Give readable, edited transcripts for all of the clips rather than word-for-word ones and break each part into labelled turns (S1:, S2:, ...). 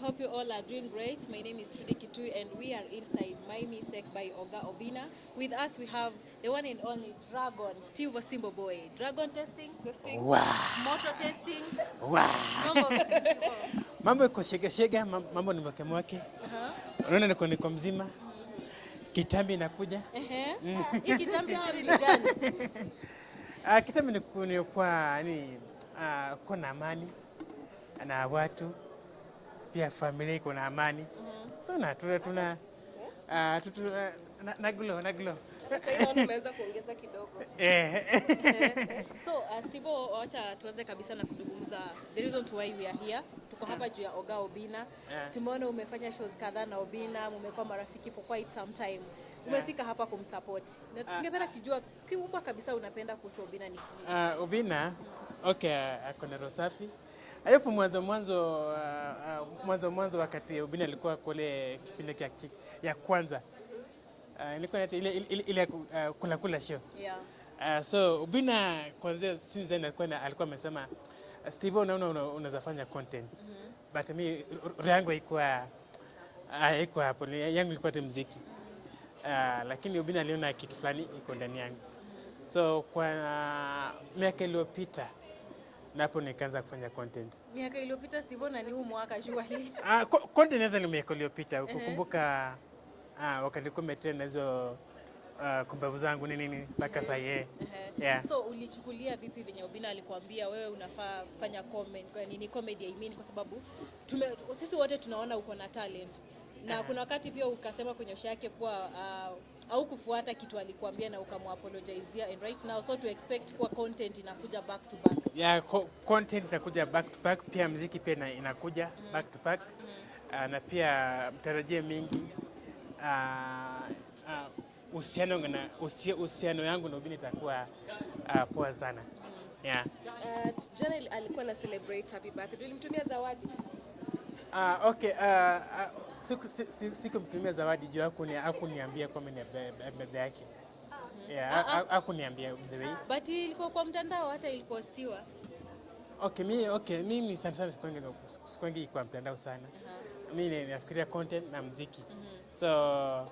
S1: Hope you all are doing great. My name is Trudy Kitui and we are inside My Mistake by Oga Obina. With us we have the one and only Dragon, Steve Osimbo Boy. Dragon testing,
S2: Testing.
S3: Wow.
S1: Moto testing.
S3: Wow.
S1: Mambo vipi, Steve?
S3: Mambo iko shega shega, mambo ni mwake mwake. Unaona niko mzima. Kitambi inakuja.
S1: Ehe. Hii kitambi siri ni gani?
S3: Ah, kitambi ni kwa ni kuwa na amani na watu, pia familia iko na amani. Tuna tutu, na glow na glow.
S2: Sasa naona umeweza kuongeza kidogo.
S3: Eh.
S1: So, Steve, wacha tuanze kabisa na kuzungumza the reason to why we are here. Tuko hapa juu ya Oga Obina. Tumeona umefanya shows kadhaa na Obina, mumekuwa marafiki for quite some time. Umefika hapa kumsupport. Na tungependa kujua kikubwa kabisa unapenda kuhusu Obina ni nini?
S3: Obina, okay, ako na roho safi. Hapo mwanzo mwanzo wakati Obina alikuwa kule kipindi ya kwanza. Ilikuwa inaitwa ile ya kula kula show. So Obina kwanzia since then alikuwa amesema, "Steve, unaona unaweza fanya content." But mi roho yangu haikuwa hapo, yangu ilikuwa tu muziki. Lakini Obina aliona kitu fulani iko ndani yangu. So kwa miaka iliyopita napo nikaanza kufanya content.
S1: Miaka iliyopita, Steve, na ni huu mwaka surely.
S3: Ah, content naweza ni miaka iliyopita ukikumbuka, wakati nilikuwa nimetrain na hizo kumbavu zangu nini nini mpaka sasa yeah. Yeah.
S1: So ulichukulia vipi venye Obina alikuambia wewe unafaa kufanya comment, kwa nini comedy, I mean, kwa sababu sisi wote tunaona uko na talent na kuna wakati pia ukasema kwenye show yake kuwa au kufuata kitu alikuambia na ukamwapologizea, and right now so to expect kuwa content inakuja back to back?
S3: Yeah, content itakuja back to back, pia mziki pia inakuja back to back. Na pia mtarajie mingi. Uhusiano yangu na Obina itakuwa poa sana. Yeah.
S2: Jana alikuwa na celebrate happy birthday. Ulimtumia zawadi?
S3: Okay, sikumtumia zawadi juu hakuniambia kwamba ni birthday yake. Yeah, hakuniambia the way.
S1: But ilikuwa kwa mtandao, hata ilipostiwa.
S3: Okay, mimi sana sana sikuangi kwa mtandao sana. Mimi nafikiria content na muziki. So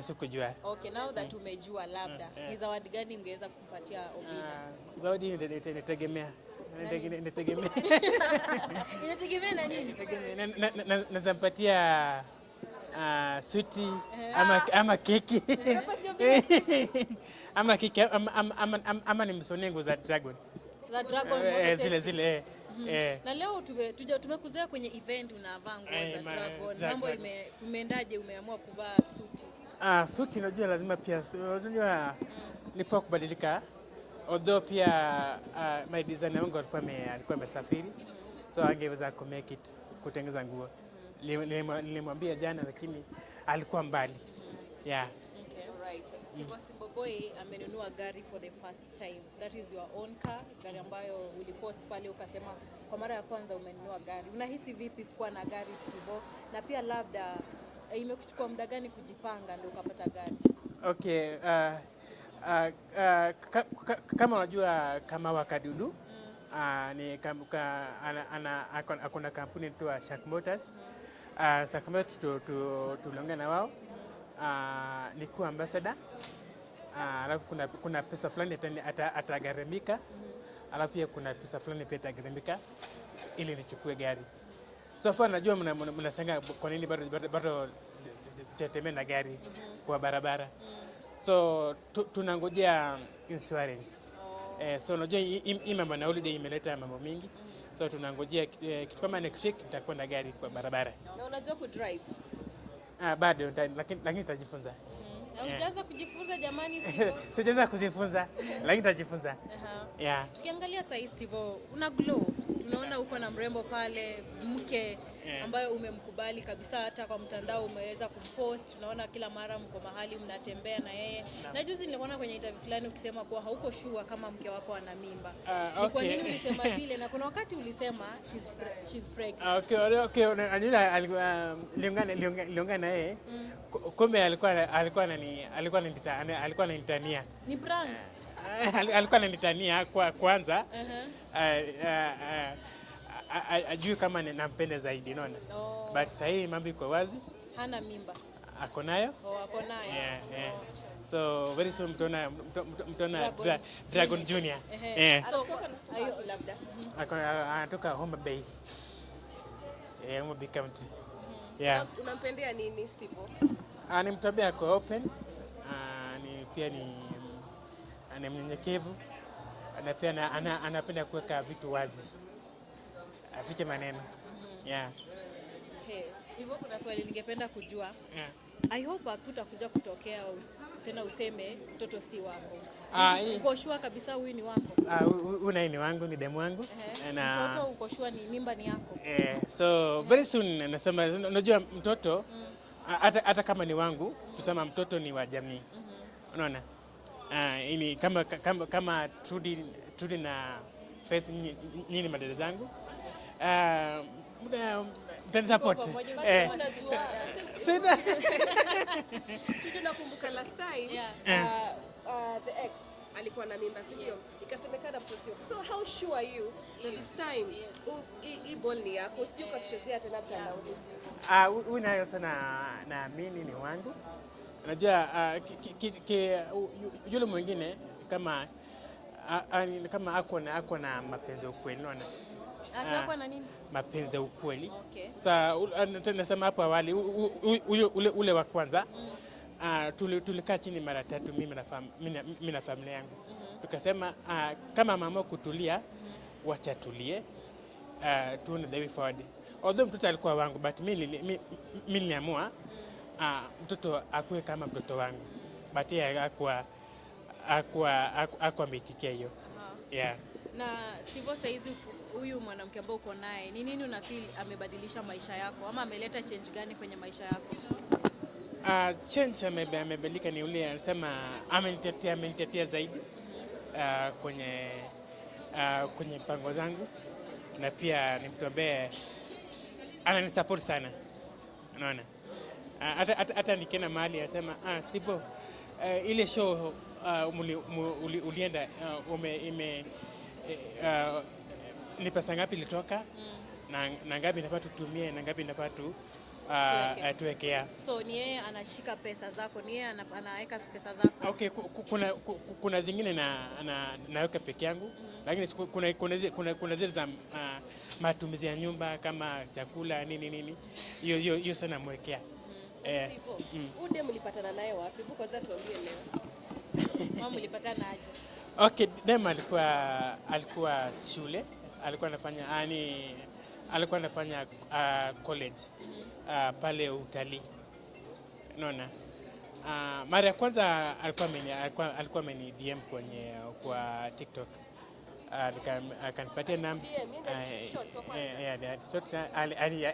S3: sikujua.
S1: Okay, now that umejua, labda ni zawadi gani ungeweza kumpatia Obina?
S3: Ah, zawadi inategemea. Inategemea.
S1: Inategemea na nini?
S3: Naweza mpatia switi ama keki ama nimsonee nguo za Dragon.
S1: The Dragon
S3: Eh,
S1: Motor
S3: zile
S1: Testing.
S3: zile, eh. Eh.
S1: Na leo tumekuzoea kwenye event unavaa nguo
S3: Eh,
S1: za Dragon.
S3: za
S1: Mambo
S3: Dragon.
S1: imeendaje umeamua kuvaa suti?
S3: Ah, suti unajua lazima pia unajua ni poa kubadilika. Although pia my designer wangu alikuwa amesafiri, so angeweza ku make it kutengeza nguo. Nilimwambia jana lakini alikuwa mbali. Yeah.
S1: Okay. Right. Steve Simple Boy amenunua gari for the first time. That is your own car, gari ambayo ulipost pale ukasema kwa mara ya kwanza umenunua gari. Unahisi vipi kuwa na gari, Steve? Na pia labda imekuchukua muda gani kujipanga ndio ukapata gari?
S3: Okay, kama unajua kama Wakadudu ni kam, ka, ana, ana, akona kampuni inaitwa Shark Motors. Shark Motors tuliongea na wao, nikuwa ambassador, alafu kuna pesa fulani atagharamika, alafu pia kuna pesa fulani pia itagharamika ili nichukue gari. So far najua mnashangaa kwa nini bado sijatembea na gari kwa barabara. So tunangojea insurance. Eh, so unajua hii mambo na holiday imeleta mambo mingi. So tunangojea kitu kama next week nitakuwa na gari kwa barabara.
S2: Na unajua kudrive?
S3: Ah, bado lakini nitajifunza.
S1: Haujaanza kujifunza jamani, Steve?
S3: Sijaanza kujifunza lakini nitajifunza. Yeah.
S1: Tukiangalia sahii, Steve, una glow. Tunaona uko na mrembo pale, mke ambayo umemkubali kabisa, hata kwa mtandao umeweza kumpost. Tunaona kila mara mko mahali mnatembea na yeye. Na juzi nilikuona kwenye interview fulani ukisema kuwa hauko sure kama mke wako ana mimba.
S3: Ah,
S1: Ni kwa
S3: okay.
S1: nini ulisema vile? Na kuna wakati ulisema she's pregnant.
S3: Ah, okay, unajua alikuwa niliongea na yeye. Kumbe alikuwa ananitania.
S1: Ni prank.
S3: Alikuwa ananitania kwa kwanza. ajui kama nampenda zaidi, unaona.
S1: Oh.
S3: But sasa hii mambo iko wazi,
S1: Hana mimba.
S3: Ako nayo.
S1: Oh, ako nayo.
S3: Yeah. So very soon mtaona
S1: Dragon.
S3: Dragon Junior.
S1: Ehe.
S3: Yeah.
S1: So,
S2: Anatoka wapi labda?
S3: Anatoka Homa Bay. Yeah, Homa Bay County. Yeah.
S2: Unampendea nini, Steve?
S3: Ni mtu ambaye ako open. Ni pia ni mnyenyekevu na pia anapenda kuweka vitu wazi, afiche maneno. Yeah.
S1: Hey, Steve, kuna swali ningependa kujua.
S3: Yeah.
S1: I hope hakutakuja kutokea tena useme mtoto si wako. Uko sure kabisa huyu ni wako?
S3: Huyu naye ni wangu, ni demu wangu. Na
S1: Mtoto uko sure ni mimba ni yako?
S3: Eh, so very soon nasema, unajua mtoto hata kama ni wangu, tusema mtoto ni wa jamii. Unaona? Ini kama Trudy na Faith, nyinyi ni madada zangu. Mtanisupport.
S1: Pamoja.
S3: Eh,
S2: Unajua,
S3: sina
S2: Trudy, nakumbuka last time the ex alikuwa na mimba, si ndio? Ikasemekana mtoto sio. So how sure are you that this time hii ball ni yako? Usije ukatuchezea tena mtandaoni.
S3: Huyu nayo sana naamini ni wangu. Unajua yule mwingine kama ako na mapenzi ya ukweli, unaona?
S1: Ati wako na nini?
S3: Mapenzi ya ukweli.
S1: Okay.
S3: Sa nasema hapo awali ule wa kwanza tulikaa chini mara tatu mimi na familia yangu, tukasema kama mama kutulia, wacha tulie, tuone the way forward. Although mtoto alikuwa wangu, but mi niliamua mtoto akuwe kama mtoto wangu, but yeye hakuwa ameitikia hiyo. Yeah.
S1: Na Steve, saizi huyu mwanamke ambao uko naye, ni nini una feel amebadilisha maisha yako ama ameleta change gani kwenye maisha yako?
S3: Change amebadilika ni ule anasema amenitetea zaidi kwenye mpango zangu, na pia ni mtu ambaye ananisupport sana, unaona. Hata nikienda mahali anasema, "Steve, ile show ulienda ume, ime ni pesa ngapi ilitoka na ngapi inafaa tutumie na ngapi inafaa
S1: Tuweke.
S3: tuwekea."
S1: So ni yeye anashika pesa zako, ni yeye anaweka pesa zako.
S3: Okay, kuna zingine naweka peke yangu, lakini kuna zile za matumizi ya nyumba kama chakula, nini nini, hiyo sana namwekea.
S2: Steve, huyu dem mlipatana naye wapi? Hebu kwanza tuambie leo.
S1: Mama, mlipatana aje?
S3: Okay, dem alikuwa shule, alikuwa anafanya yani alikuwa anafanya college pale utalii. Unaona? Mara ya kwanza alikuwa ameni DM kwa TikTok. Akanipatia namba.
S2: DM, yeye ndiye short wa kwanza.
S3: Yeah, short,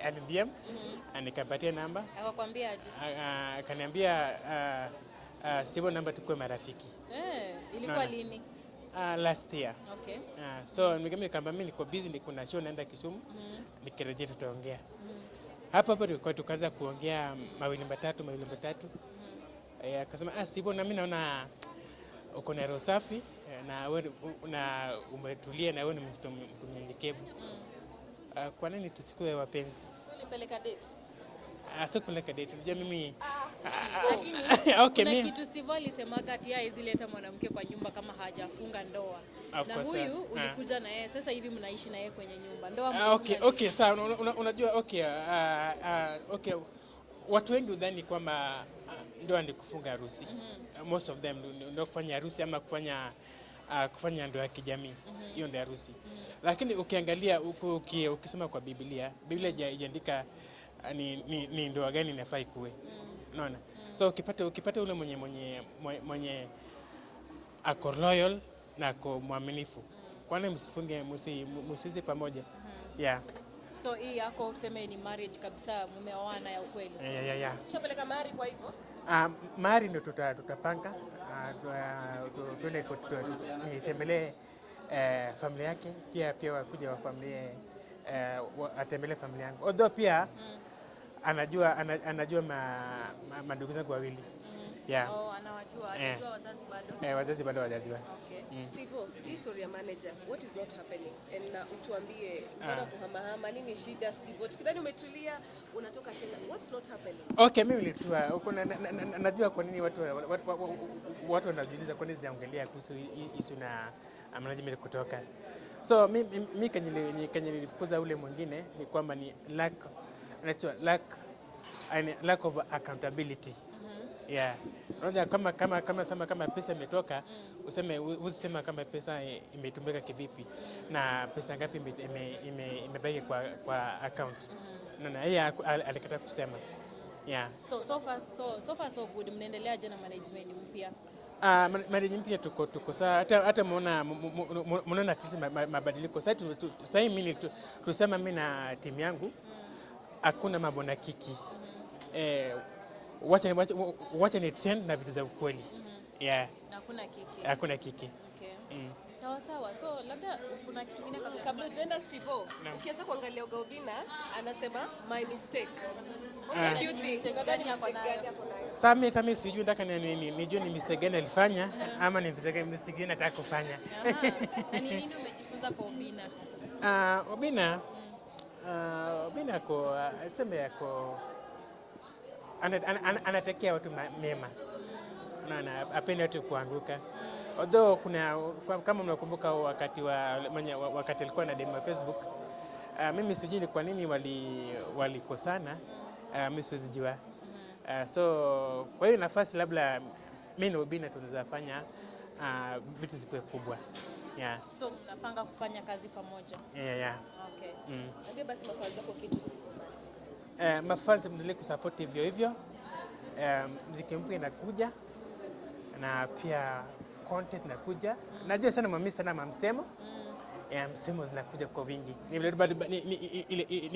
S3: ali DM, nikampatia namba.
S1: Akakwambia aje?
S3: Akaniambia, "Steve, namba tukuwe marafiki."
S1: Eh, ilikuwa
S3: Naona.
S1: lini?
S3: Last year.
S1: Okay.
S3: So nikamwambia mimi niko busy, niko na show naenda Kisumu, nikirejea tutaongea. Hapo hapo tulikuwa tukaanza kuongea mawili matatu, mawili matatu. Akasema, "Steve, na mimi naona uko na roho safi na wewe na umetulia na wewe ni mtu mnyenyekevu. Kwa nini tusikue wapenzi?"
S2: So ulipeleka date?
S3: Sikupeleka date. Unajua mimi
S1: Lakini
S3: okay,
S1: kuna kitu Steve alisemaga ati yeye hawezi leta mwanamke kwa nyumba kama hajafunga ndoa.
S3: Of
S1: Na
S3: course,
S1: huyu ulikuja na yeye, sasa hivi mnaishi na yeye kwenye nyumba. Ndoa mlifunga lini?
S3: Okay, sawa. Unajua okay, watu wengi hudhani kwamba ndoa ni kufunga harusi. Most of them ndio kufanya harusi ama kufanya ndoa ya kijamii, hiyo ndio harusi. Lakini ukiangalia ukisoma kwa Biblia, Biblia haijaandika ni ndoa gani inafaa ikuwe. Unaona? So ukipata ule mwenye ako loyal na ako mwaminifu, kwani msifunge msiishi pamoja? Yeah.
S1: So hii yako tuseme ni marriage kabisa, mumeoana ya ukweli.
S3: Yeah.
S2: Ushapeleka mahari kwa hivyo?
S3: Mahari ndio tutapanga, tuende nitembelee familia yake, pia wakuja wa familia atembelee familia yangu. Although pia anajua mandugu zangu wawili. Yeah.
S1: Oh, anawajua, hajajua wazazi bado.
S3: Eh, wazazi bado hawajajua.
S1: Okay.
S2: Steve, hii story ya manager, what is not happening? And utuambie mbona kuhamahama, nini shida Steve? Tukidhani umetulia, unatoka tena. What's not happening?
S3: Okay, mimi nilitua huko najua kwa nini watu wanajiuliza kwa nini sijaongelea kuhusu issue na management kutoka. So mi kenye nilifukuza ule mwingine ni kwamba ni lack, inaitwa lack, yani lack of accountability. Yeah. Unajua kama pesa imetoka, useme usisema kama pesa imetumika kivipi na pesa ngapi imebaki kwa account. Na yeye alikataa kusema. Yeah.
S1: So far so good. Mnaendelea je na management mpya?
S3: Management mpya tuko sawa. Hata munaona at least mabadiliko. Sasa mimi tusema mimi na timu yangu hakuna mambo na kiki. Eh, wacha ni trend na vitu za ukweli. Yeah,
S1: Hakuna kiki.
S3: hakuna kiki.
S1: Okay. Sawa sawa. So labda kuna kitu kingine kabla
S2: Kabla hujaenda Steve, ukianza kuangalia Oga Obinna anasema my mistake. What do you think?
S1: Mistake
S2: Unadhani
S1: gani ako
S2: mistake
S1: nayo?
S2: gani ako nayo?
S3: Sasa mimi sijui, nataka nijue ni mistake gani alifanya ama ni mistake gani nataka kufanya.
S1: Aha. Na ni nini umejifunza kwa Obinna?
S3: Obinna ako sema ako anatekea watu mema. Unaona, apendi watu kuanguka. Although kuna kama mnakumbuka wakati alikuwa na demo ya Facebook, mimi sijui ni kwa nini walikosana, mimi siwezi jua. So kwa hiyo nafasi labda mimi na Obinna tunaweza fanya vitu zikuwe kubwa. Yeah.
S1: So mnapanga kufanya kazi pamoja?
S3: Yeah.
S1: Okay.
S2: Ambia basi mafans wako kitu Steve basi.
S3: Mafans mwendelee kusupport hivyo hivyo. Mziki mpya inakuja na pia content inakuja. Najua sana mami sana mamsemo. Yeah, msemo zinakuja kwa wingi. Ni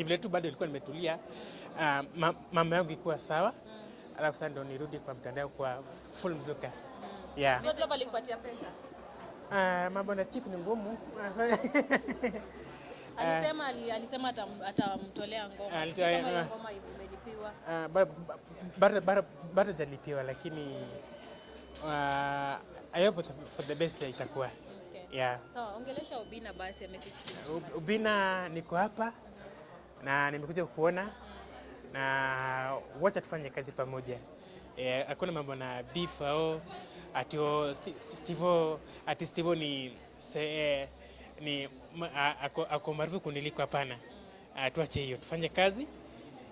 S3: vile tu bado ilikuwa nimetulia. Mama yangu ikuwa sawa. Alafu sasa ndo nirudi kwa mtandao kwa full mzuka. Yeah.
S2: Godlove alikupatia pesa?
S3: Mambo na chief ni ngumu.
S1: Alisema atamtolea ngoma. Sijui kama hiyo ngoma imelipiwa.
S3: Bado hajalipiwa, lakini I hope for the best itakuwa.
S1: Okay.
S3: Yeah.
S1: Sawa, ongelesha Obinna basi message.
S3: Obinna, niko hapa na nimekuja kukuona na wacha tufanye kazi pamoja. Hakuna mambo na beef au ati Steve, ati Steve ni se, ni ako maarufu kuniliko, hapana. Tuache hiyo, tufanye kazi,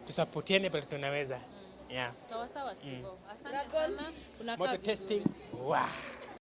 S3: tusapotiane pale tunaweza. Yeah.
S1: Sawa sawa, Steve. Asante
S2: Dragon.
S1: sana. Unakaa
S3: Moto
S1: vizuri.
S3: testing. Wow.